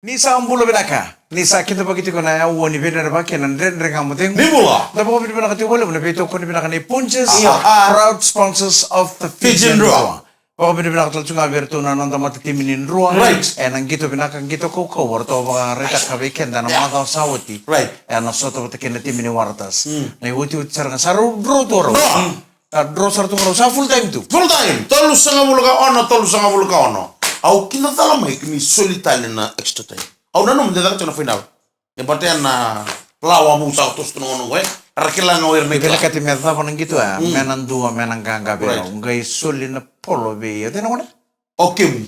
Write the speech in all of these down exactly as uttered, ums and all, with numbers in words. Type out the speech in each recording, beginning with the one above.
Ni sa bula vinaka. Ni sa kidavaki tiko na aua ni veidredrevaki ena Dredre Ga Mo Cegu. Ni bula. Da vakavinavinaka tiko vakalevu na veitokoni vinaka nei Punjas, Aha. proud sponsors of the Fijian Fijian Drua. Drua. Vakavinavinaka tale tu ga vei iratou na noda matatimi ni Drua. Right. Ena qito vinaka, qito kaukauwa eratou vakaraitaka vei keda na macawa sa oti. Right. Ena sota vata kei na timi ni Waratahs. Mm. Na iotioti sara ga sa rau draw tu rau. Draw. Mm. A draw sara tu ga rau, sa full time tu. Full time. Tolusagavulu ka ono, tolusagavulu ka ono. Au kidacala mai ni soli tale na extra time. Au nanuma de caka tiko na final. E bata ya na lawa vou sa toso tu na gauna qo, e. Era kila ga o ira na kila. Vinakati me cava na qito ya, Mm. me na dua, me na qaqa vei Right. rau. Qai soli na polo vei, o cei na gone? O Kemu.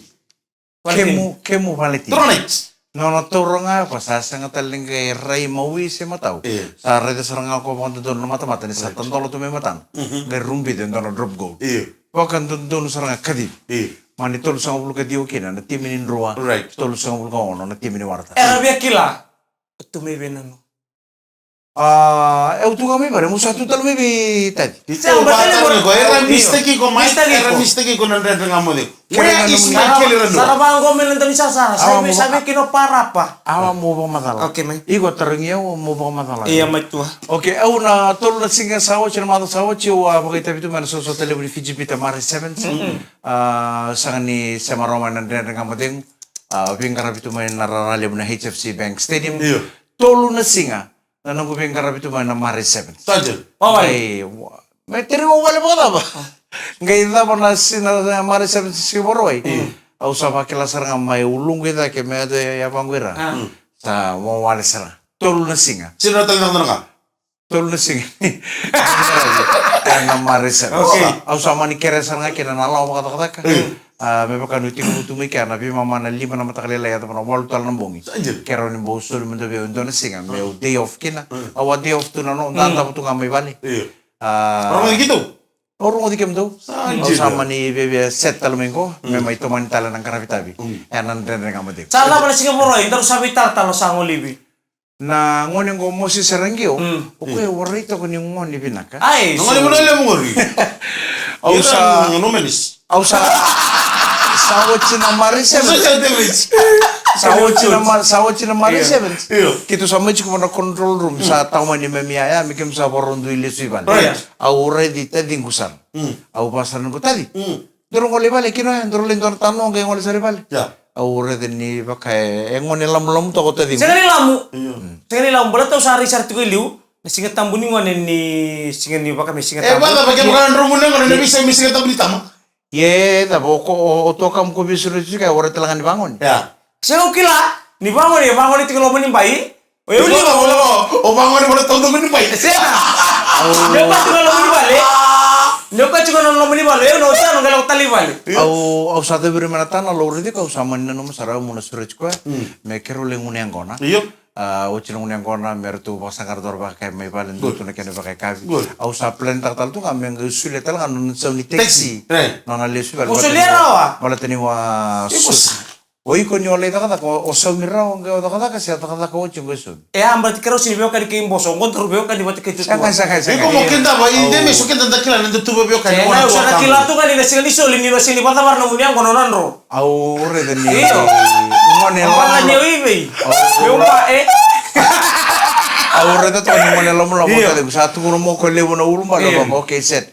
Valentini. Kemu, Kemu Valentini. Toro Knights. Nona taura ga, ko sa sega tale ni qai rai mawi se matau. Io. Sa raica sara ga ko vakadodonu na matamata ni sa Right. tadola tu mai matana. Mhm. Qai rubica e dua na drop goal. Io. Vakadodonu sara ga kacivi. Io. Mani tolusagavulu ka ciwa kina na timi ni Drua. Right. Tolusagavulu ka ono na timi ni Waratahs. Era via kila. Tu mai vei nanu. A, au tu ga mai vale, mo sa tu tale mai vei Taci. Sega, Io, ba, ba, tale tale mai ko, era io. Mistake ko, mai, Mistake era ko. Mistake ko na Dredre Ga Mo Cegu. Kere Where ga is nomu my na Kelly Ranu? Sara vaqo me na dami sasara, Awa, sa vei, mo sa va- vei kina o Parapa. Awa, mo vakamacala. Okay, mai. Iko tarogi au, mo vakamacala. Ia, mai tua. Okay, au na tolu na siga sa oti, na macawa sa oti, au a vakaitavi tu mai na sosota levu ni Fiji Bitter Murray Sevens. Mm. A, saga ni sema rawa mai na Dredre Ga Mo Cegu. A, veiqaravi tu mai na rara levu na H F C Bank Stadium. Io. Tolu na siga. Na noqu veiqaravi tu mai na Murray Sevens. Sergeant. Wawai. Ai, wa-, me tere wawale vakacava? Qai cava na si-, na, na Murray Sevens siga Vakarauwai. Mm. Au sa vakila sara ga mai uluqu i cake me yaco ya vaqo ira. Ah. Mm. Sa wawale sara. Tolu na siga. Sina tale na ka. Tolu na siga. Ena Murray Sevens. Okay. Au sa mani kerea sara ga kina na lawa vakacakacaka. Mm. A, me vaka niu tekivu tu mai kea na veimama na lima na mataka lailai, yacova na walu tale na bogi. Sa dina. Kerea ni bau soli mada vei au e dua na siga meu day off kina. Mm. Au a day off tu na no, Mm. dadabe tu ga mai vale. Io. A, rogoci keitou? Au rogoci kemudou. Sa Au sa dina. mani viavia set tale mai qo, me Mm. mai tomani tale na qaravi tavi. Mm. Ena Dredre Ga Mo Cegu. Sa cava na siga Vakarauwai, daru sa veitalatala sa golivi. Na gone qo Moses Seragio, Mm. o koya Mm. warai toka ni gone vinaka. Ai, Na gone so- vanua levu qori. Au Ira sa, na nomenis. au sa, sa oti na Murray Sevens. Sa oti na Murray Sevens. Sa oti na Mar-, sa oti na Murray Io. Sevens. Io. Keitou sa mai tiko na control room, sa Mm. tawa mai ni memi yaya, me keimami sa vakarau dui lesu i vale. Right. Au raici taciqu sara. Mm. Au vaka sara ni qo, Taci. Mm. Daru gole i vale kina, daru lai dua na tano qai gole sara i vale. Ia. Au raica ni vaka e, e gone lamulamu toka o taciqu. Sega ni lamu. Io. Mm. Sega ni lamu, baleta au sa rai sara tiko e liu. Na Siga Tabu ni gone ni siga ni vaka me Siga E, Tabu. vaka, vaka, Ia. vaka, dromu ni gone, na Ia. visa me Siga Tabu ni tama. Ia, cava, o ko, o, o tokamu ko veisureti tiko, e warai tale ga ni vagone. Ia. Sega, au kila ni vagone, e vagone tiko loma ni bai. O yau ni O, o, o, o vagone vale taudaku ni bai. Sega. Ni o ka tiko na loma ni vale. Ni o ka tiko na loma ni vale. O yau na oti, au na qai lako tale i vale. Io. Au, au sa cavuria mai na tana, laurai tiko, au sa mani nanuma sara, au meu na sureti koya. Mm. Me keirau lai gunu yaqona. Io. A, oti na gunu yaqona, me ratou vakasaqara, ratou vakayagataka mai vale, dua Good. tu na kena vakayakavi. Good. Au sa plan-taka tale tu ga, me qai solia tale ga nona sau ni taxi. Taxi, right. Nona lesu i vale. Mo solia rawa. Baleta ni wa Io, su-, boss. O iko ni o lai cakacaka, o, o saumi rawa qai o cakacaka, se o cakacaka oti qai o saumi. E a, baleta keirau sega ni veiwekani kei boso, qo daru veiwekani vata kei tutua. Sega, sega, sega. Iko mo kidava, i de me so keda da kila na da tuva veiwekani. E, na, au sa na kila tu ga ni na siga ni soli, ni na siga ni vakacavara na gunu yaqona o na dro. Au raica ni Io. gone Au raica ni lamulamu. o ivei. Au Meu ma, e. Au raica toka ni gone lamulamu, Io. Taci, sa tukuna mo ko levu na ulubale, Io. vaka, okay, set.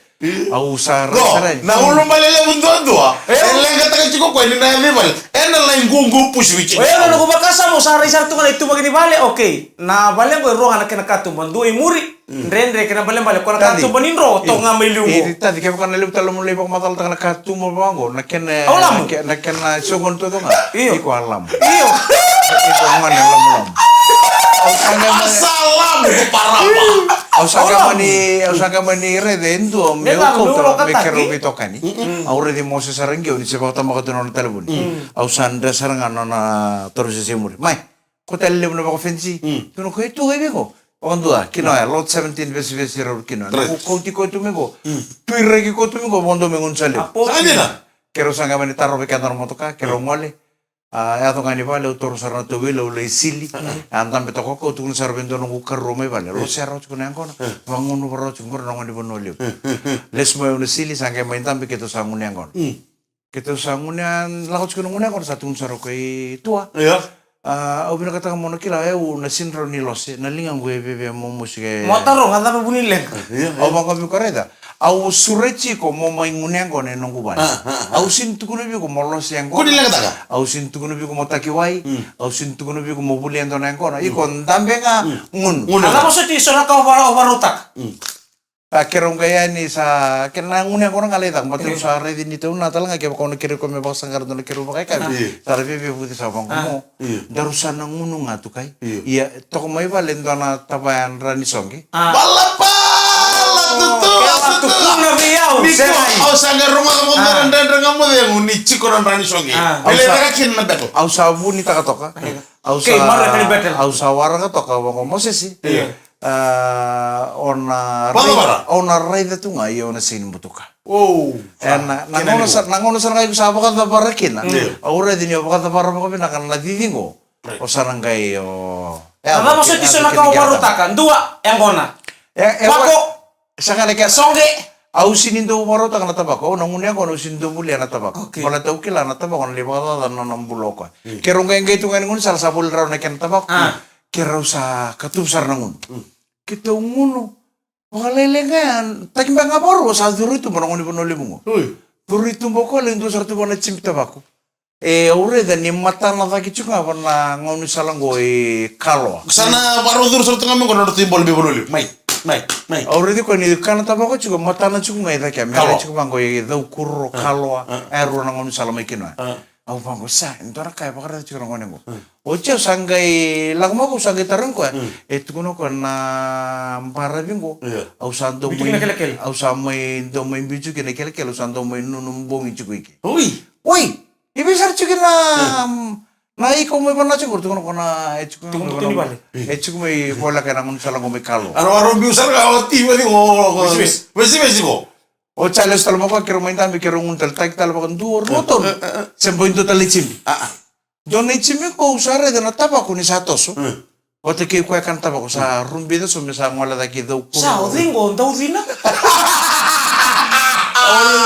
Au sa Qo, raica rai. na ulubale levu duadua. E. E leqataka tiko koya ni na yaco i vale. E na lai gugu pusi vei tiko. O yau na noqu vakasama, au sa rai sara tu ga na ituvaki ni vale, okay. Na vale qo e rua ga na kena katuba, dua i muri, Mm. dredre kei na balebale, ko na Taci. katuba ni dro, E, toka ga mai liu e, qo. Taci, kevaka na levu tale mo lai vakamacalataka na katuba vaqo, na kena, Au lamu. ke-, na kena soqoni tu ga. Io. Iko a lamu. Io. Iko gone lamulamu. Au sa qai ma- Sa lamu ko Parapa. Au sa Au qai lamu. mani, au sa qai mani raica e dua, Me meu vaka, meu kauta, me vakataki. keirau veitokani. Mm-mm. Au raici Moses Seragio ni se vakatabaka tu na nona talevoni. Mm. Au sa dre sara ga na nona tarausese i muri. Mai, ko tale levu na vakafenisi. Mm. Tukuna o koya, e tu ga i vei ko? Vakadua, kina ya, lot seventeen, vesi, vesi, rau kina. Right. Noqu kauti koya tu mai qo. Mm. Tuiraki koya tu mai qo, vakadua mai gaunisala levu. Apo. Sa dina. Keirau sa qai mani tarova vei keda na motoka, keirau Mm. gole. A, yaco ga ni vale, au taura sara na tauwili, au lai sili. Mm. A dabe toka o koya, au tukuna sara vei dua noqu karua mai vale. Mm. Lose rawa tiko na yaqona. Mm. Vagunuva rawa tiko qori na gone vanua levu. Mm, mm, mm. Lesu mai au na sili, sa qai mai dabe, keitou sa gunu yaqona. Mm. Keitou sa gunu ya, lako tiko na gunu yaqona, sa tukuna sara o koya, e tua. Io. A, au vinakataka mo na kila, e, au na sini rawa ni lose, na ligaqu e veve mo musu ke. Mo taroga, cava vu ni leqa? Au vaqo vei iko, raica. Au sureti iko mo mai gunu yaqona e noqu vale. A, a, a. Au sini tukuna vei iko mo lose yaqona. Ko ni leqataka? Au sini tukuna vei iko mo taki wai. Mm. Au sini tukuna vei iko mo volia e dua na yaqona. Mm. Iko dabe ga, mm, gunu. Gunu. A cava soti so na ka o vara-, o varautaka? Mm. A, keirau qai yani sa, ke na gunu yaqona ga lai caka, baleta, io, au sa raici ni tau na tale ga kevaka au na kerei koya me vakasaqara dua na keirau vakaikavi. Io. Sa ra via via vuci sa vaqo, a, mo. Io. Daru sa na gunu ga, tukai. Io. Ia, toka mai vale e dua na tavaya dra ni soqe. A. Balabala, tutu, tutu. Tukuna vei au, ni ko, au sa qai rogoca mo, a, dredre ga mo cegu ni tiko na dra ni soqe. A. Au sa, e levu kina na battle. Au sa vunitaka toka. Io. Au sa, kei Maru e kali battle. Au sa waraka toka vaqo, Mosese. Io. A, o na rai-, o na raica tu ga, ia o na sega ni butuka. O. E, na, na gauna sa, na gauna sa na qai sa vakacavara kina. Io. Au raica ni o vakacavara vakavinaka na cici qo. Right. O sa na qai o. E, a cava soti so na ka o varautaka? Dua, yaqona. E, e, vako. Sa qai na kena. Soqe. Au sini dau varautaka na tavako. Au na gunu yaqona, au sini dau volia na tavako. Okay. Baleta au kila na tavako na lai vakacaca na nona bula o koya. Mm. Keirau qai qai tu ga ni gunu sala, sa voli rawa na kena tavako. A. Keirau sa katuvu sara na gunu. Mm. Keitou gunu. Vakalailai ga, taki beka ga vakarua sa curu i tuba na gone vanua levu qo. Oi. Curu i tuba o koya, lai dua sara tu vua na jibi tavako. E, au raica ni matana cake tiko ga vua na gaunisala qo i Kaloa. Sa na vakarau curu sara tu ga mai qo na nodratou ibola mai vanua levu. Mai, mai, mai. Au raici koya ni kana tavako tiko, matana tiko ga i cake, me lai tiko vaqo i Caukuro, Kaloa. A. E rua na gaunisala mai kina. A. Au vaqo, sa, e dua na ka e vakaraica tiko na gone qo. Mm. Oti au sa qai lako mai, au sa qai tarogi koya. Mm. E tukuna o koya na baravi qo. Io. Au sa dau mai, au sa mai dau mai biu tiko kina kelekele, au sa dau mai nunu bogi tiko i ke. Oi. Oi. I vei sara tiko kina, mm, na ika au mai vana tiko, tukuna o koya na, e tiko mai vale. E tiko mai voleka na gaunisala qo mai Kaloa. Aro, aro biu sara ga oti, vesi, vesi, vesi, vesi qo. O Charles tale mai koya, keirau mai dabe, keirau gunu tale, taki tale vakadua, rua, tolu. E, e, e. Se bau dua tale na jibi. A, a. Dua na jibi qo au sa raica na tavako ni sa toso. Mm. Vata kei koya kana tavako, sa rubica so me sa gole cake i Caukuro. Sa o cei qo, Daucina? O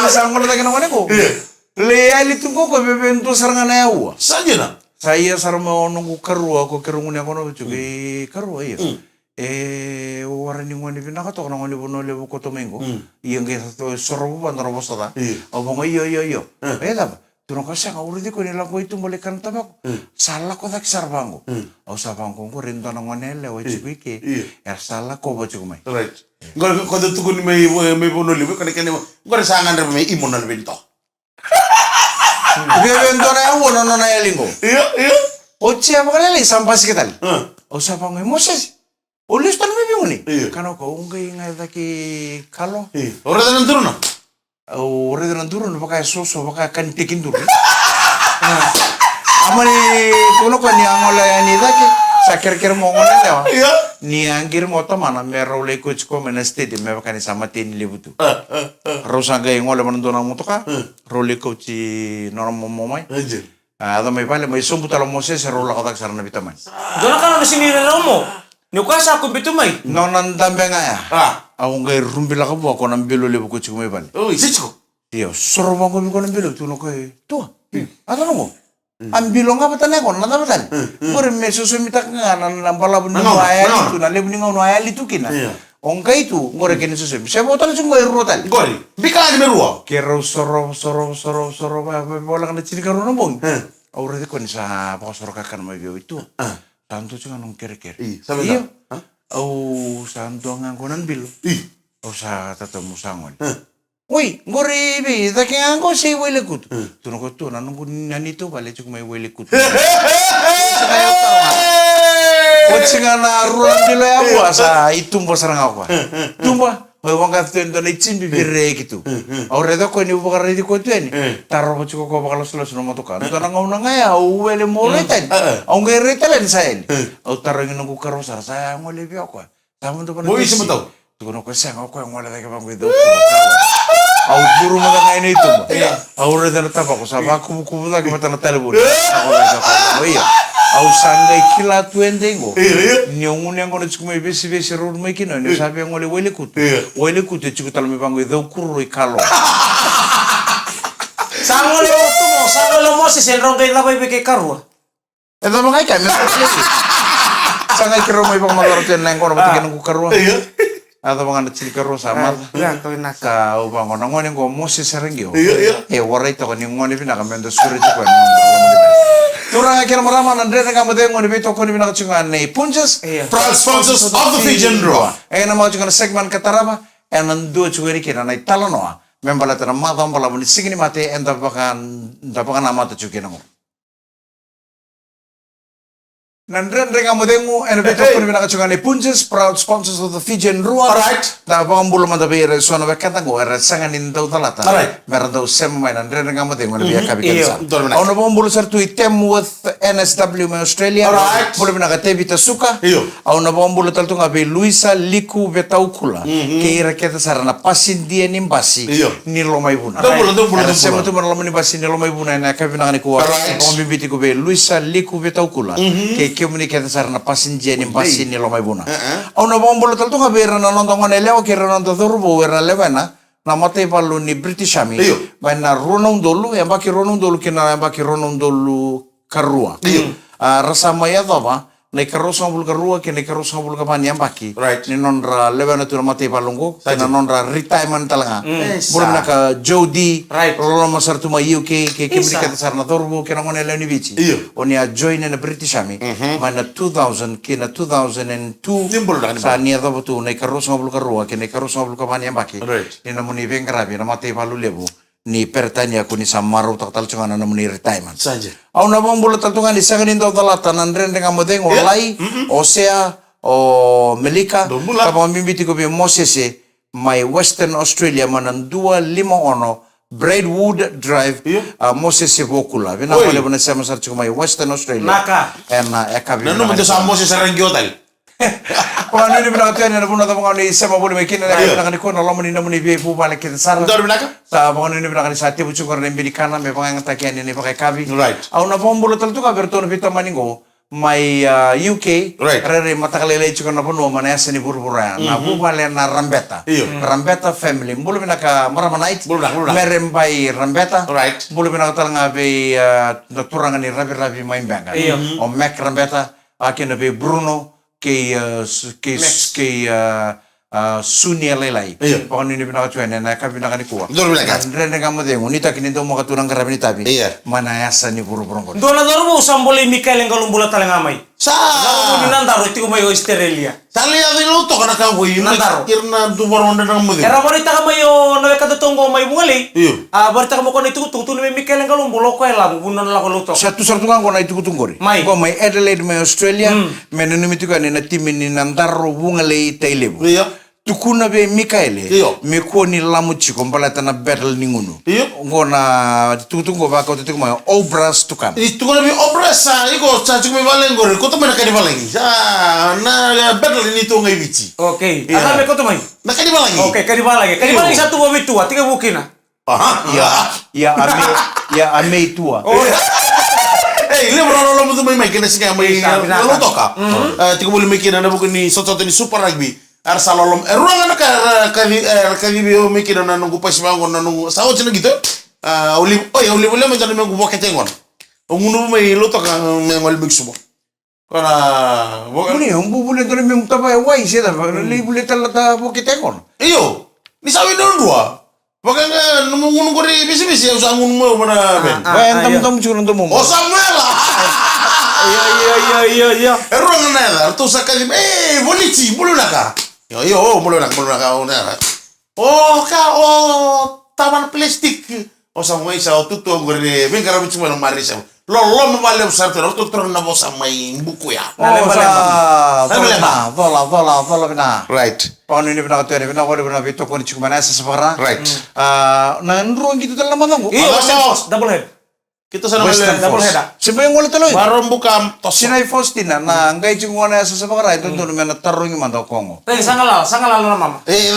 cei sa gole cake na gone qo? Io. Lai yali tu qo, qo veve dua sara ga na aua. Sa dina. Sa ia sara mai o noqu karua, ko keirau gunu yaqona vata kei karua, io. Mm. E, o wara ni gone vinaka toka na gone vanua levu koto mai qo. Mm. Ia qai sa to soro vua dua na vosa ca. Io. Au vaqo, io, io, io. Mm. E cava? Tukuna o koya, sega, au raici koya ni lako i tuba lai kana tavako. Mm. Sa lako cake sara vaqo. Mm. Au sa vaqo, qori e dua na gone yalewa e tiko i ke. Io. Era sa lako vata tiko mai. Right. Qori ko da tukuni mai, mai vanua levu, ko na kena, qori sa gadreva me imo na vei to. Veve dua na aua na nona yali qo. Io, io. Oti e vakalailai sa basika tale. Mm. Au sa vaqo, e Mosese. O lesu tale mai vei gone. Io. Kana o koya, au qai ga e cake i Kaloa. Io. O raica na duruna? Au raica na duruna, vaka e soso, vaka e ka ni tekiduru. A. A mani, tukuna o koya ni a gole yani i cake, sa kerekere mai o gone yalewa. Io. Ni a qiri mai o tamana me rau lai kauti koya mai na stadium, me vaka ni sa mateni levu tu. A, a, a. Rau sa qai gole mai na dua na motoka. A. Rau lai kauti nona momo mai. A, dina. A, yaco mai vale, mai sobu tale o Mosese, rau lako cake sara na veitamani. Dua na ka nona sini rerau mo. Ni o koya sa kubi tu mai. Nona dabe ga ya. A. Au qai rubi lako vua ko na bilo levu ko tiko mai vale. Oi, se tiko. Io, soro vaqo vei ko na bilo, tukuna o koya, tua. Mm. A, tukuna o koya. Mm. A bilo ga vata na yaqona, na cava tale? Mm, mm. Qori me sosomitaka ga na, na balavu ni gauna a yali tu, na levu ni gauna a yali tu kina. Io. O qai tu, qori kena sosomi. Se vo tale tiko qori e rua tale. Qori. Bika ni me rua. Keirau soro, soro, soro, soro, va, va, voleka na tinikarua na bogi. Mm. Au raici koya ni sa vakasoro kakana mai vei au i tua. A. Sa dua tiko ga noqu kerekere. Io, sa vei. Io. A? Au sa dua ga qo na bilo. Io. Au sa tatamu sa gole. A. Oi, qori vei, cake ga qo se i Wailekutu? A. Tukuna o koya, tua, na noqu, na neitou vale e tiko mai Wailekutu. Oti ga na rua na bilo ya vua, sa i tuba sara ga o koya. A, a, a. Tuba. Mai waqa tu e dua na ijibi, vei reki tu. Mm, mm. Au raica koya niu vakaraici koya tu yani. Mm. Tarova tiko koya vakalasulasu na motoka. Mm. Dua na gauna ga ya au wele mo rai tani. Mm. Au qai rai tale ni sa yali. Mm. Au tarogi noqu karua sara, sa ya gole vei au koya. Sa mada vana tasi. Tukuna o koya, sega, o koya gole cake vaqo i cau. Au curu mada ga ina ituba. Io. Au raica na tavako sa vakuvukuvu cake vata na talevoni. Io. Au sa qai kila tu e dei qo. Io, io. Ni au gunu yaqona tiko mai Vesivesi, road mai kina, ni au sa via gole Wailekutu. Io. Wailekutu e tiko tale mai vaqo i Caukuro i Kaloa. Sa gole o Tumo, sa gole o Mosese, e drau qai cava i vei kei karua. E cava ga i ka me sa qai keirau mai vakamacala tu ena yaqona vata kei noqu karua. Io. A cava ga na tinikarua sa maca. Ia, ka vinaka. Sa au vaqo na gone qo Moses Saragio. Io, io. E warai toka ni gone vinaka me da sureti koya na noda loma ni vale. Turaga kei na marama, na Dredre Ga Mo Cegu ni veitokoni vinaka tiko ga nei Punjas. Io. Proud sponsors of the Fijian Drua. E namaka tiko na segment ka tarava, ena dua tiko yani kina na italanoa me baleta na macawa balavu ni Siga ni Mate eda vaka, da vakanamata tiko kina qo. Na Dredre Ga Mo Cegu ena veitokoni vinaka tiko ga nei Punjas, proud sponsors of the Fijian Drua. Alright. Da vakabula mada vei ira eso na wekada qo era sega ni dau calata. Alright. Mera dau sema mai na Dredre Ga Mo Cegu ena veiyakavi kece sara. Io, donu vinaka. Au na vakabula sara tu i Tamworth N S W mai Australia. Alright. Bula vinaka Tevita Suka. Io. Au na vakabula tale tu ga vei Luisa Liku Vetaukula. Mhm. Kei ira kece sara na pasidia ni basi. Io. Ni Lomaivuna. Dou bula, dou bula, dou bula. Era sema tu mai na loma ni basi ni Lomaivuna ena yakavi vinaka nikua. Alright. Au bibi tiko vei Luisa Liku Vetaukula. Mhm. Kei kemuni kece sara na pasidia ni basi ni Lomaivuna. Eh, eh. Au na vakabula tale tu ga vei ira na noda gone yalewa kei ira na noda cauravou era lewena na mataivalu ni British Army. Io. Mai na rua na udolu, yabaki rua na udolu kei na yabaki rua na udolu ka rua. Io. A, ra sa mai yacova na ikaruasagavulu ka rua kei na ikaruasagavulu ka va ni yabaki. Right. Ni nodra lewena tu na mataivalu oqo, kei na nodra retirement tale ga. Mm. Bula vinaka Jody, right, loloma sara tu mai U K, kei kemuni kece sara na cauravou kei na gone yalewa ni Viti. Io. O ni a join na British Army, mhm, mai na two thousand kei na two thousand and two. Ni bula vinaka, ni bula. Sa ni yacova tu na ikaruasagavulu ka rua kei na ikaruasagavulu ka va ni yabaki. Right. Ni nomuni veiqaravi na mataivalu levu ni Peritania, ko ni sa marautaka tale tu ga na nomuni retirement. Sa dina. Au na vakabula tale tu ga ni sega ni dau calata na Dredre Ga Mo Cegu, o Lai, mm-mm, o Sea, o Melika, dou bula. Ka vakabibi tiko vei Mosese mai Western Australia, mai na dua lima ono Braidwood Drive, io, a, Mosese Vokula. Vinaka vakalevu na sema sara tiko mai Western Australia. Naka. Ena yakavi. Nanuma ni sa Mosese Saragio tale. Vakanuinui vinaka tu yani ena vanua cava ga o ni sema voli mai kina ena yakavi vinaka nikua, na loma ni nomuni veivuvale kece sara. Donu vinaka. Sa vakanuinui vinaka ni sa tevu tiko qori na ibe ni kana me vakayagataki yani na ivakayakavi. Right. Au na vakabula tale tu ga vei iratou na veitamani qo mai, a, U K. Right. Rairai mataka lailai tiko na vanua mai na yasa ni vuravura ya. Na, mhm, vuvale na Rabeta. Io. Rabeta family. Bula vinaka marama Night. Bula vinaka, bula vinaka. Mere Bai Rabeta. Right. Bula vinaka tale ga vei, a, na turaga ni Raviravi mai Beqa. Io. O Mac Rabeta. A, kei na vei Bruno, kei, a, s-, kei, kei, a, a, Sunia Lailai. Io. Vakanuinui vinaka tu yani ena yakavi vinaka nikua. Donu vinaka. Na Dredre Ga Mo Cegu, nuitaki ni daumaka tu na qaravi ni tavi. Io. Mai na yasa ni vuravura qori. Dua na cauravou sa bolei Mikaele Qalobula tale ga mai. Sa. Cauravou ni Nadaro, tiko mai Australia. Sa lai yaco i Lautoka na ka qo i Nadaro. Ira na duvara o Dredre Ga Mo Cegu. Era vakaraitaka mai o na wekadatou qo mai Vugalei. Io. A, vakaraitaka mai o koya na itukutuku, tukuna vei Mikaele Qalobula o koya e lako, vunau na lako Lautoka. Sa tu sara tu ga qo na itukutuku qori. Mai. Qo mai Adelaide, mai Australia. Mm. Me nanumi tiko yani na timi ni Nadaro, Vugalei, Tailevu. Io. Tukuna vei Mikaele. Io. Me kua ni lamu tiko baleta na battle ni gunu. Io. Qo na itukutuku qo vakauta tiko mai o Obras Tukana. Ni tukuna vei Obras, sa, iko sa tiko mai valagi qori, kauta mai na ka ni valagi. Sa, na, na battle ni tu ga i Viti. Okay. Io. A ka me kauta mai? Na ka ni valagi. Okay, ka ni valagi. Ka ni valagi sa tu vei tua, tiko vukina. Aha. Ia, ia a mei, ia a mei tua. Oh. Ei, levu na loloma tu mai mai kina siga mai, sa, vinaka. Lautoka. Mhm. E, tiko voli mai kina ena vuku ni sotasota ni Super Rugby. Era sa loloma. E rua ga na ka era kaci, era kacivi au mai kina na noqu pasi vaqo na noqu. Sa oti na qito. A, au levu, oi, au levu levu mai dua na mequ vokete qona. Au gunuva mai Lautoka me gole mai Suva. Kona, vo- Muni, au bubule dua na mequ tavaya wai se cava, lai bule tale na ta vokete qona. Io, ni sa wai na dua. Vaka ga, nomu gunu qori veisivisi, au sa gunu mai au vana ven. Ah, ah, io. Damudamu tiko na domomu. O Samuela! Ia, ia, ia, ia, ia. E rua ga na yaca, ratou sa kaci, e, Volici, bula vinaka. Io, io, o, bula vinaka, bula vinaka, o, na yaca. O, ka, o, tavana plastic. O sa mai sa, o tutu, o qori, veiqaravi tiko mai na Marisa. Loloma vakalevu sara tu, ratou toro na vosa mai Bukuya. Na lebaleba. Cola, cola, cola, cola vina. Right. Vakanuinui vinaka tu yani, vinaka vakalevu na veitokoni tiko mai na yasayasa vakara. Right. Ah, na drua qito tale na macawa qo. Io, Western Force, double head. Keitou sa na Western Force. Double header. Se bau gole tale. Baro buka toso. Sinai Faustina, na qai tiko gona e yasayasa vakara, e dodonu me na tarogi mada o koya qo. Ei, sa galala, sa galala na mama. E,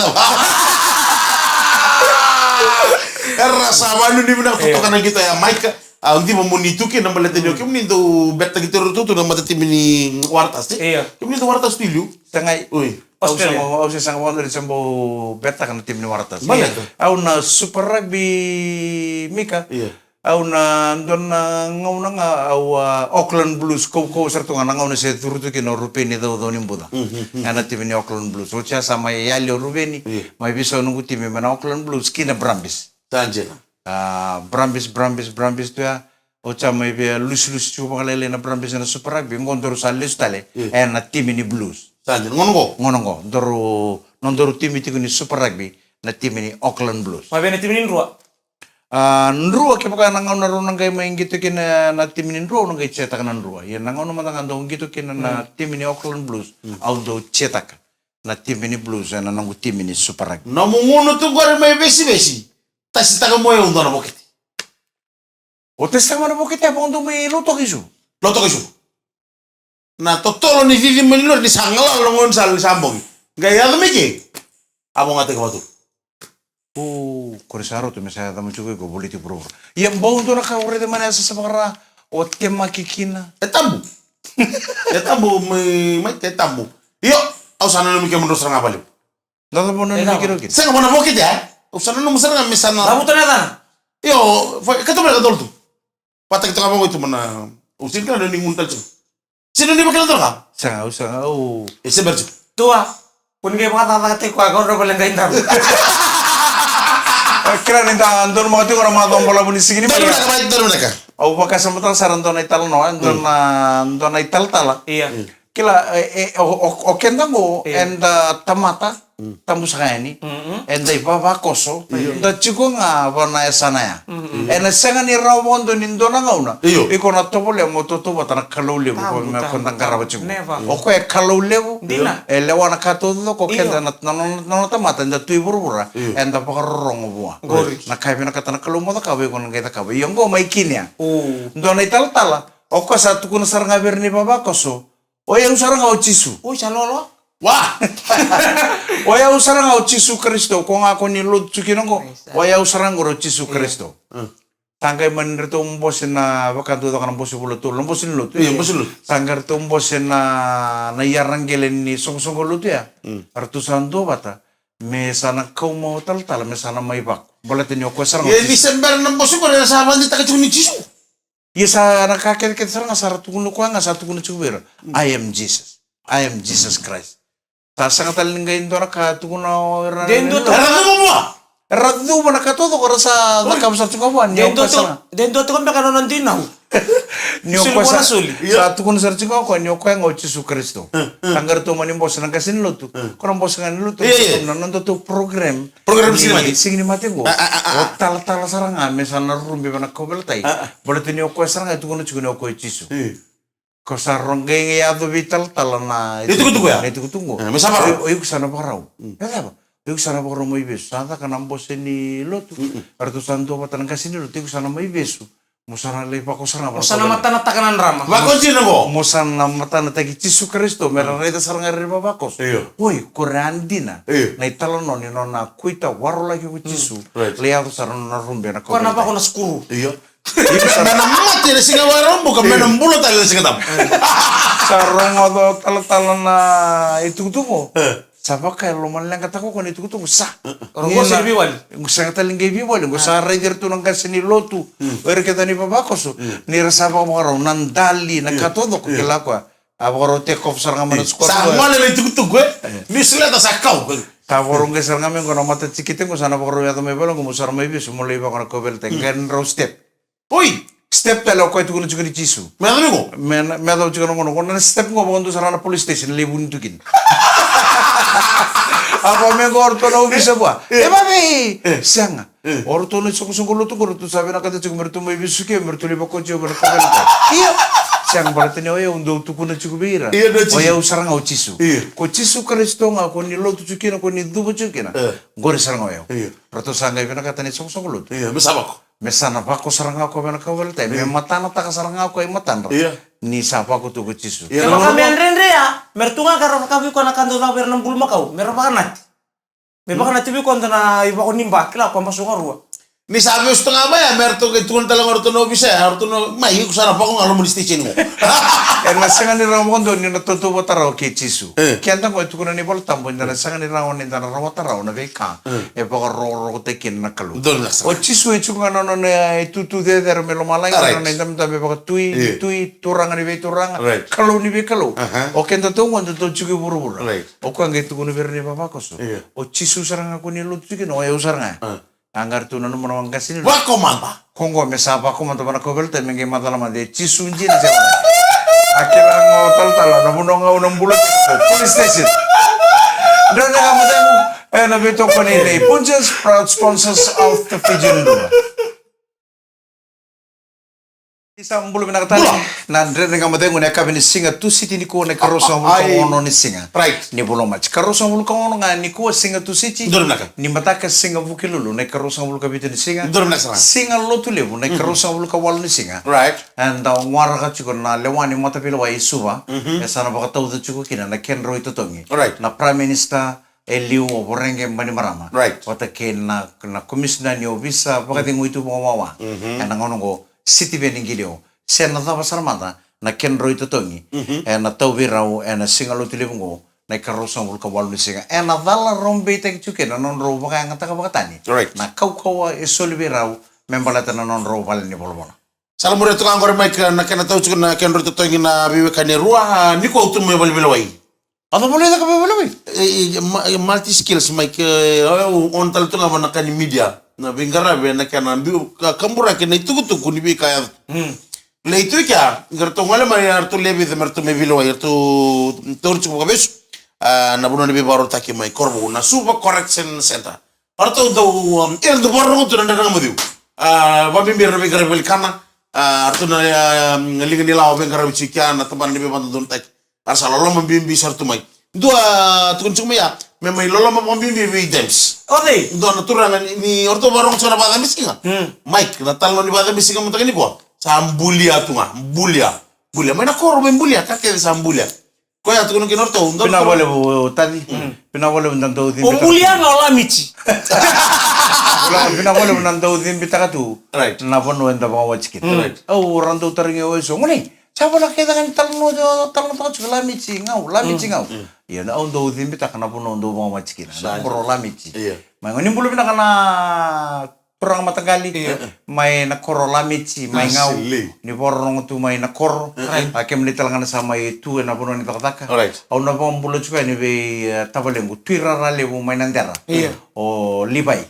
era sa vakanuinui vinaka totoka na qito ya, Maika. A, au diva mo ni tu kina baleta ni o kemuni dau betaka qito ratou tu na matatimi ni Waratasi. Io. Kemuni dau Waratasi tu i liu. Sa qai. Oi. Australia. Au se, au se sa qai, au se bau betaka na timi ni Waratasi. Baleta. Au na Super Rugby, Mika. Io. Au na dua na gauna ga au, a, Auckland Blues, kaukauwa sara tu ga na gauna se curu tu kina o Rupeni Caucau ni Buca. Mm, mm, mm. Ena timi ni Auckland Blues. Oti ya sa mai yali o Ruveni, io, mai veisau noqu timi mai na Auckland Blues ki na Brumbies. Sa dina. A, Brumbies, Brumbies, Brumbies tu ya. Oti ya mai via lusilusi tiko vakalailai na Brumbies ena Super Rugby. Qo daru sa lesu tale, io, ena timi ni Blues. Sa dina. Gauna qo? Gauna qo. Daru, nodaru timi tiko ni Super Rugby, na timi ni Auckland Blues. Mai vei na timi ni Drua? A, Drua, kevaka na gauna rau na qai mai qito kina na timi ni Drua, au na qai cheer-taka na Drua. Ia na gauna mada ga dau qito kina na, mm, timi ni Auckland Blues, mm, au dau cheer-taka na timi ni Blues, ena noqu timi ni Super Rugby. Nomu gunu tu qori mai vesivesi, tasitaka mo yau dua na vokete. O tasitaka mai na vokete, a vakadua mai Lautoka i Suva. Lautoka i Suva. Na totolo ni cici mai ni lori ni sa galala na gauna ni sa, ni sa bogi. Qai yaco mai ke. A vogataki vatu. O, ko re sa roto me sa yaco mai tiko iko voliti vuravura. Ia bau dua na ka o raica mai na yasa sa vakara o temaki kina. E tabu. E tabu, mai, mai, e tabu. Io, au sa nanumi kemudrau sara ga valevu. Dada mo nanumi, ena, keirau kina. Sega, mo na vokete, e? Au sa nanuma sara ga me sa na. Cavuta na yacana. Io, foi, ka tu mai ka dolu tu. Vataki toka vaqo i tu mana. Au sega ni kila ni gunu tale tiko. Sega ni vakila toka. Sega, au sega, au. E se berjo. Tua. Ko ni qai vakacakacakataki koya, ka ora vale qai daru. E, kila ni da donumaka tiko na macawa balavu ni siga ni mai. Daru vinaka, daru vinaka. Au vakasamataka sara dua na italanoa, dua na, dua na italatala. Ia. Kila, e, e, o, o, o keda qo, io, eda tamata, mm, tabu saka yani, mm-mm, eda ivavakoso, io, da tiko ga va na yasana ya. Mm-mm. Ena sega ni rawa vakadua ni dua na gauna, io, iko na tovolea mo tautauvata na Kalou levu, tabu, ko me, tabu, ko da qarava tiko. Never. O koya e Kalou levu, dina, e lewa na ka taucoko, io, keda na, na, na, na nona tamata, eda tu i vuravura, io, eda vakarorogo vua. Qori. Na ka e vinakata na Kalou mo cakava, iko na qai cakava. Ia qo mai Kinia. O. Dua na italatala, o koya sa tukuna sara ga vei ira na ivavakoso, o yau sara ga o Jisu. Oi, sa lolo. Wa! O yau sara ga o Jisu Karisito, ko ga ko ni lotu tu kina qo. Praise the Lord. O yau sara ga o Jisu Karisito. Mm. Sa qai mani ratou bose na, vaka dau caka na bose vula tolu, na bose ni lotu. Io, bose ni lotu. Sa qai ratou bose na, na iyaraqele ni soqosoqo lotu ya. Mm. Ratou sa duavata me sa na kau mai o talatala, me sa na mai vako. Baleta ni o koya sara ga o Jisu. Ia ni se bera na bose qori, era sa vakadeitaka tiko ni Jisu. Ia sa na ka kecekece sara ga sa ra tukuna koya ga, sa tukuna tiko vei ira, "I am Jesus. I am Jesus Christ." Sa sega tale ni qai dua na ka tukuna o ira. De dua na ka. Era cuva vua. Era cuva na ka taucoko, era sa cakava sara tiko vua, ni o koya sara ga. De dua tiko beka na nona dinau. Ni o koya sara. Soli vua na soli. Sa tukuna sara tiko o koya, ni o koya ga o Jisu Karisito. Mm, mm. Sa qai ratou mani bose na qase ni lotu. Mm. Ko na bose ga ni lotu. Ia, ia. Na nodatou program. Program ni Siga ni Mate. Siga ni Mate qo. A, a, a, a. O talatala sara ga me sa na rurubi vei na kauveilatai. A, a. Baleta ni o koya sara ga e tukuna tiko ni o koya o Jisu. Io. Ko sa roqai ga yaco vei talatala na itukutuku ya. Na itukutuku qo. E, me sa vakarau. O, o iko sa na vakarau. Mm. E cava? O iko sa na vakarau mai vesu. Sa caka na bose ni lotu. Mm-mm. Eratou sa duavata na qase ni lotu. O iko sa na mai vesu. Mo sa na lai vako sara ga. Mo sa na matanataka na drama. Vako dina qo. Mo sa na matanataki Jisu Karisito, me ra raica sara ga ira ivavakoso. Io. Oi, ko ira a dina. Io. Na italanoa ni nona kuita warolaki ko Jisu. Mm, right. Lai yaco sara na nona rube na kauveilatai. Ko na vako na sukuru. Io. Io, sa na mate na siga Vakaraubuka, me na bula tale na Siga Tabu. Sa rogoca o talatala na itukutuku. E. Sa vaka e lomaleqataka o koya na itukutuku, sa. Rogoca ni veiwali. Qo sega tale ni qai veiwali, qo sa raici iratou na qase ni lotu. Mm. O ira kece na ivavakoso. Mm. Ni ra sa vakavakarau na dali, na ka taucoko, kila koya. A vakarau take off sara ga mai na squad. Sa gole na itukutuku, e? E. Ni suleta sa kau. Sa vakarau qai sara ga mai qo na matatikite qo, sa na vakarau yaco mai vale qo, mo sara mai vesu, mo lai vako na kauveilatai. Mm. Qai drau step. Oi! Step tale o koya e tukuna tiko ni Jisu. Me yaco mai qo? Me na, me yaco tiko na gauna qo, na step qo vakadua sara na police station, lai vuni tu kina. A vaka me qo o ratou na ovisa vua. E. E vavei! E. Sega. E. O ratou na isoqosoqo lotu qo, ratou sa vinakata tiko me ratou mai vesukia, me ratou lai vako tiko vei na kauveilatai. Io. Sega, baleta ni o yau dau tukuna tiko vei ira. Io, na Jisu. O yau sara ga o Jisu. Io. Ko Jisu Karisito ga ko ni lotu tiko kina, ko ni cuva tiko kina. E. Qori sara ga o yau. Io. Ratou sa qai vinakata na isoqosoqo lotu. Io, me sa vako. Me sa na vako sara ga o koya vei na kauveilatai. Io. Me matanataka sara ga o koya i matadra. Io. Ni sa vako tu ko Jisu. Io. Kevaka me dredre ya, me ratou ga qai ra vakavi koya na ka dau caka vei ira na bulumakau. Me ra vakanati. Me vakanati vei koya dua na ivako ni ba, kila, koya basu karua. Ni sa vesu tu ga mai ya, me ratou qai tukuna tale ga o ratou na ovisa ya, o ratou na, mai, iko sa na vako ga loma ni station qo. E na sega ni rawa vakadua ni na tautauvata rawa kei Jisu. E. Keda qo e tukuna na iVola Tabu, eda na sega ni rawa ni da na rawata rawa na veika e vakarokorokotaki kina na Kalou. Donu na sega. O Jisu e tiko ga na nona itutu cecere mai lomalagi, na nona idabedabe vakatui, tui, Turaga ni veituraga, Kalou ni veikalou. O keda tu qo da tu tiko i vuravura. O koya qai tukuna vei ira na ivavakoso. O Jisu sara ga ko ni lotu tiko kina, o yau sara ga. A qai ratou nanuma na waqasi ni lotu. Vakomada. Ko qo me sa vakomada vua na kauveilatai me qai macala mada e Jisu dina se vaka. A kila ga o talatala na vanua ga au na bula tiko, police station. Dredre Ga Mo Cegu, e na veitokoni nei Punjas, proud sponsors of the Fijian Drua. Ni sa bula vinaka tale. Na Dredre Ga Mo Cegu na yakavi ni siga Tusiti nikua na ikaruasagavulu ka ono ni siga ni vula o Maji. Karuasagavulu ka ono ga nikua siga Tusiti. Ni mataka siga Vukelulu na ikaruasagavulu ka vitu ni siga. Siga Lotulevu na ikaruasagavulu ka walu ni siga. Eda waraka tiko na lewa ni mataveilewai i Suva. E sa na vakatauca tiko kina na kedrau itotogi na Prime Minister e liu o Voreqe Bainimarama vata kei na, na komisina ni ovisa vakacegui tu vakawawa ena gauna oqo, Sitiveni Qilio. Se na cava sara mada na kedrau itotogi ena tauvi rau ena siga Lotulevu oqo, na ikaruasagavulu ka walu ni siga, ena cala rau beitaki tiko kina na nodrau vakayagataka vakatani na kaukauwa e soli vei rau me baleta na nodrau vale ni volavola. Sa la muria tu ga qori, Mike, na kena tau tiko na kedrau itotogi na veiwekani e rua. A, nikua au tu mai valeveilewai. A cava na caka veiveilewai? E, e, ma-, e, multi skills, Mike, e, au on tale tu ga va na ka ni media. Na veiqaravi na kena biu ka, kaburaki na itukutuku ni veika yaco. Lai tu i kea, qai ratou gole mai, a, ratou lewe vica me ratou mai veilewai, ratou tauri tiko vakavesu. A, na vanua ni veivakarautaki mai Korovou, na Suva Correction Centre. A ratou dau, um, era dau vakarorogo tu na Dredre Ga Mo Cegu. A, vakabibi era na veiqaravi valenikana. A, a ratou na, a, liga ni lawa veiqaravi tiko kea na tabana ni veivakadodonutaki. A ra sa loloma bibi sara tu mai. Dua, tukuna tiko mai ya, me mai loloma vakabibi vei James. O cei? Dua na turaga ni, ni o ratou vakarorogo tiko na vakacabisiga. Mike, na talanoa ni vakacabisiga mataka nikua. Sa bulia tu ga, bulia. Bulia. Mai na koro mai bulia, ka kece sa bulia. Koya tukuna kina o ratou, dou. Vinaka vakalevu, Taci. Vinaka vakalevu na dau cibitaka. O bulia ga o Lamici. Vinaka vakalevu na dau cibitaka tu. Right. Na vanua eda vakawati kina. Right. Au ra dau tarogi au eso. Gone, sa vola kece ga ni talanoa, talanoataka tiko Lamici Gau, Lamici Gau. Ia, na au dau cibitaka na vanua au dau vakawati kina. Na koro Lamici. Ia. Mai gone, bula vinaka na turaga mataqali, mai na koro Lamici, mai Gau, ni vakarorogo tu mai na koro. A kemuni tale ga na sa mai tu ena vanua ni cakacaka. Au na vakabula tiko yani vei, e, tavalequ, Tui Rara Levu mai Nadera. O Livai.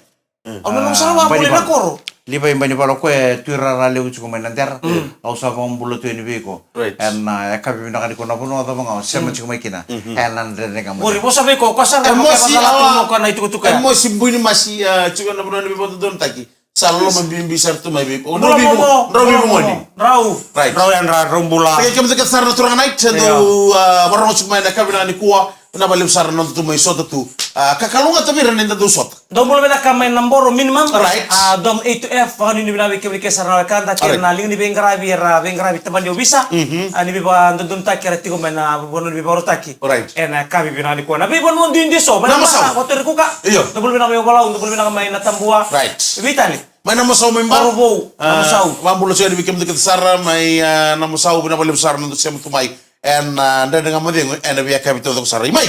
Au na nomu sara vakabula na koro. Livai Bainivala, o koya e Tui Rara Levu tiko mai Nadera. Au sa vakabula tu yani vei iko. Ena, e, yakavi vinaka nikua, na vanua cava ga o sema tiko mai kina. Ena Dredre Ga Mo Cegu. Ori, vosa vei iko, ko sa rau mosi, a, ko na itukutuku ya. E mosi bui ni masi, a, tiko na vanua ni veivakadodonutaki. Sa loloma bibi sara tu mai vei iko. Drau vei iko. Drau vei iko. Drau. Right. Drau yadra, drau bula. Kei kemudou kece sara na turaga na ita, dou, a, vakarorogo tiko mai na yakavi vinaka nikua. Vinaka vakalevu sara na noda tu mai sota tu. A, ka kalougata vei ira na ida dou sota. Dou bula vinaka mai na Boro minimum. Right. A, dom eight F, vakanuinui vinaka vei kemuni kece sara na wekada, kei na liga ni veiqaravi, era veiqaravi tabana ni ovisa. A, ni veivakadodonutaki era tiko mai na vanua ni veivakarautaki. Right. Ena yakavi vinaka nikua. Na veivanua duidui eso. Mai na Namusau. Vatorikuka. Io. Dou bula vinaka mai Ovalau, dou bula vinaka mai Natabua. Right. Vei tale. Mai Namusau mai Ba. Korovou, a, Namusau. Vakabula tiko yani vei kemudou kece sara mai, a, Namusau, vinaka vakalevu sara na noda sema tu mai. Ena, a, Dredre Ga Mo Cegu, ena veiyakavi taucoko sara. I mai.